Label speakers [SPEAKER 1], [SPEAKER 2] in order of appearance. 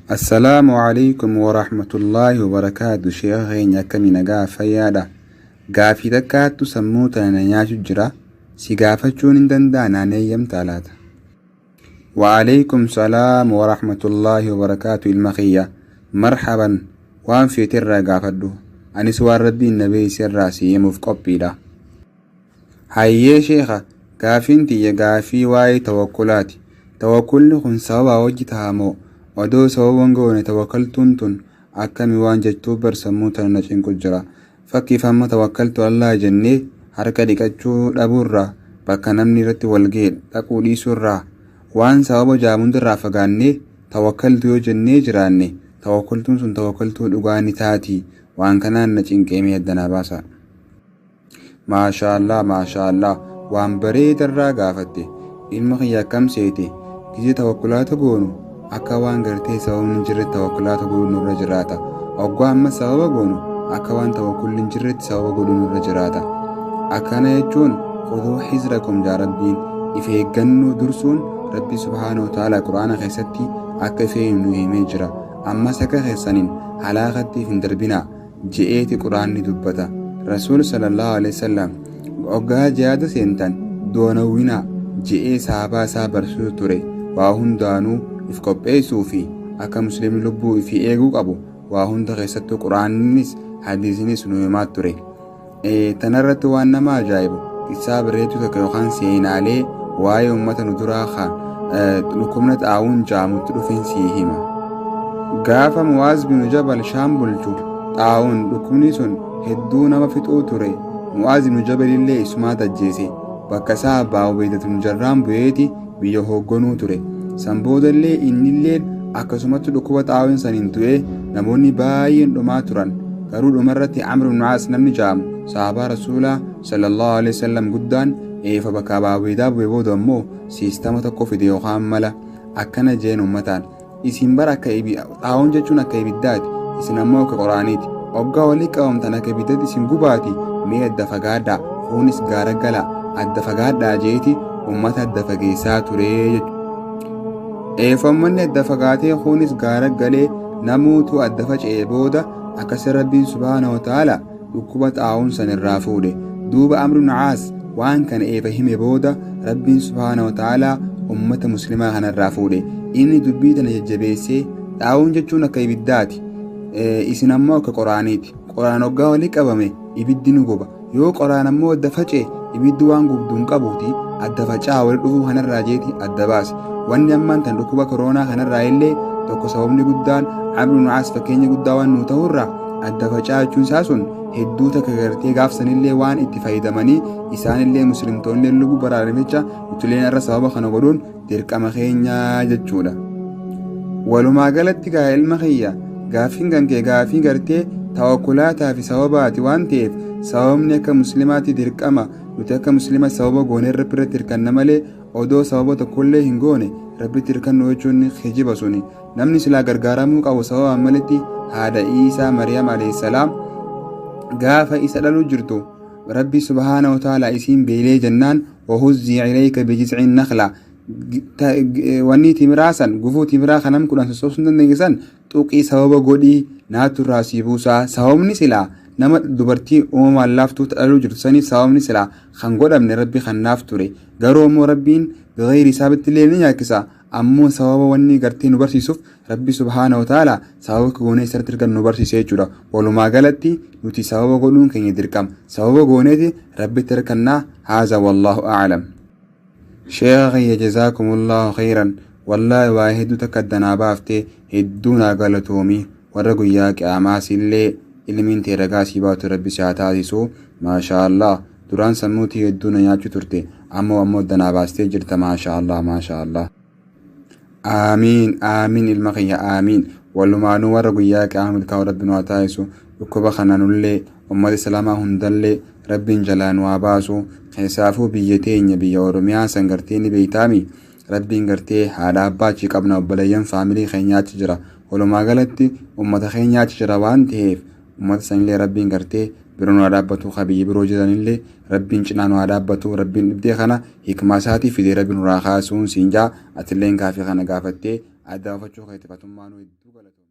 [SPEAKER 1] Assalaamu alaikum warahmatullaahi wabarakaatu. Sheekha keenya akkami nagaa fayyaadha? Gaafii takkaattu sammuu tana na nyaachu jira. Si gaafachuun hin danda'a naan eeyyamtaa laata? Wa'alaikum salaam warahmatullaahi wabarakaatu ilma kiyya. Marhaban waan feete irraa gaafadhu. Anis waan rabbiin na beeyse irraa si himuuf qophiidha. Hayyee sheekha, gaafiin tiyya gaafii waa'ee tawakkulaati. Tawakkulli kun sababaa wajji taha moo odoo sababa hin goone tawakkaltuun tun akkami waan jettuuf bar sammuu tana na cinqu jira. Fakkiif amma tawakkaltu Allaah jennee harka dhiqachuu dhabuurraa, bakka namni irratti wal gahe dhaquu dhiisuurraa, waan sababa jaamu hundarraa fagaannee tawakkaltu yoo jennee jiraanne tawakkaltuun sun tawakkaltuu dhugaa ni taatii? Waan kanaan na cinqee mee adda naa baasaa. Maashaallah maashaallah waan bareeda irraa gaafatte ilma kiyya akkam seete gizee tawakkulaata goonu akka waan gartee sababni hin jirretti tawakkulaata godhuu nurra jiraata oggaa amma sababa goonu akka waan tawakkulli hin jirretti sababa godhuu nurra jiraata akkana jechuun khuduu hizrakum jaa rabbiin if eeggannoo dursuun rabbi subhaanahu wa ta'ala qur'aana keessatti akka if eegnu nu himee jira ammas akka keessaniin halaakatti if hin darbinaa je'eeti qur'aanni dubbata. Rasuul sallallahu aleyhi wasallam hoggaa jihaada seentan du'a je'ee sahabaa isaa barsiisu ture. Waa hundaanuu if qopheessuu fi akka muslimni lubbuu ifii eeguu qabu waa hunda keessattuu qur'aannis hadiisnis nu himaa ture. Tanarratti waan nama ajaa'ibu qissaa bareedduu takka yookaan seenaalee waa'ee ummata nu duraa kan dhukkubna xaa'uun ja'amutti dhufeen sii hima. Gaafa Mu'aaz binu Jabal Shaam bulchu xaa'uun dhukkubni sun hedduu nama fixuu ture. Mu'aaz ibnu Jabal illee isumaatu ajjeese. Bakka isaa Abbaa Ubeeydat ibnu Jarraan bu'eeti biyya hoogganuu ture. San boodallee innilleen akkasumatti dhukkuba xaa'uun saniin du'ee namoonni baay'een dhumaa turan. Garuu dhumarratti Amr ibnu Aas namni ja'amu sahaabaa Rasuulaa sallallahu alaihi wasallam guddaan eefa bakka Abaa Ubeeydaa bu'e booda immoo siistama tokko fide yookaan mala akkana jeen ummataan isin bara akka xaa'uun jechuun akka ibiddaati isin ammoo akka qoraaniiti oggaa walii qabamtan akka ibiddatti isin gubaati mee adda fagaadhaa kuunis gaara gala adda fagaadhaa jeeti ummata adda fageessaa ture jechuudha. Eefa ummanni adda fagaatee kuunis gaara galee namuutu adda faca'ee booda akkasi rabbiin subhaanahu wa ta'ala dhukkuba xaa'uun san irraa fuudhe. Duuba Amr ibn Aas waan kana eeba hime booda Rabbiin subhaanahu wa ta'aalaa ummata muslimaa kana irraa fuudhe. Inni dubbii tana jajjabeessee xaa'uun jechuun akka ibiddaati. Isin ammoo akka qoraaniiti. Qoraan hoggaa walii qabame ibiddi nu guba. Yoo qoraan ammoo adda faca'e ibiddi waan gubdu hin qabuuti adda faca'aa wali dhufuu kanarraa jeeti adda baase. Wanni ammaan tan dhukkuba koroonaa kanarraa illee tokko sababni guddaan Amr ibn Aas fakkeenya guddaa waan nuu ta'urraa adda faca'aa jechuun isaa sun hedduu takka gartee gaafsanillee waan itti fayyadamanii isaanillee muslimtoonni lubbuu baraaraniif jecha nutilleen irra sababa kana godhuun dirqama keenyaa jechuudha. Walumaa galatti gaa ilma kiyya gaaffiin kan kee gaaffii gartee tawakkulaataa fi sababaati waan ta'eef sababni akka muslimaatti dirqama nuti akka muslima sababa goonee rabbi irratti hirkanna malee odoo sababa tokkollee hin goone rabbitti hirkannu jechuun kijiba suni namni silaa gargaaramuu qabu sababaan malitti haadha Iisaa Mariyam alayhissalaam gaafa isa dhaluu jirtu rabbi subhaana wa ta'ala isiin beelee jennaan wahuzzii ilayka bijiz'in nakhla wanni timiraa san gufuu timiraa kanam kudhan sossobsuu hin dandeenye san tuqii sababa godhii naatu irraa sii buusaa sababni silaa nama dubartii uumamaan laaftuu dhaluu jirtu saniif sababni silaa kan godhamne rabbi kan naaf ture garuu ammoo rabbiin bigayri isaabitti illee ni nyaachisa ammoo sababa wanni gartee nu barsiisuuf rabbi subhaana wa ta'ala sababa goonee isarratti argan nu barsiise jechuudha walumaa galatti nuti sababa godhuun keenya dirqama sababa gooneeti rabbitti hirkannaa haaza wallaahu a'lam. Sheekha kiyya jazaakumullahu khayran wallaahi waa hedduu takka adda naa baaftee hedduu naa galatoomi warra guyyaa qiyaamaa sillee ilmiin tee ragaa sii baatu rabbi si haa taasisu maashaa Allah duraan sammuu tiyya hedduu na nyaachuu turte ammoo ammoo adda naa baastee jirta maashaa Allah maashaa Allah. Aamiin aamiin ilma kiyya aamiin walumaanuu warra guyyaa qiyaamaa milkaa'u rabbi nu haa taasisu dhukkuba kana nullee ummata islaamaa hundallee rabbiin jalaa nu haa baasu keessaafuu biyya teenya biyya oromiyaa san gartee ni beeytaami rabbiin gartee haadha abbaa achi qabna obboleeyyan faamilii keenya achi jira walumaa galatti ummata keenya achi jira waan ta'eef ummata sanillee rabbiin gartee bira nu haa dhaabbatu ka biyya biroo jiranillee rabbiin cinaa nu haa dhaabbatu rabbiin dhibdee kana hikmaa isaatii fidee rabbi nurraa kaasuun siin jaa atilleen gaafii kana gaafattee. Adda baafachuu keetiif atummaanuu hedduu galatoomi.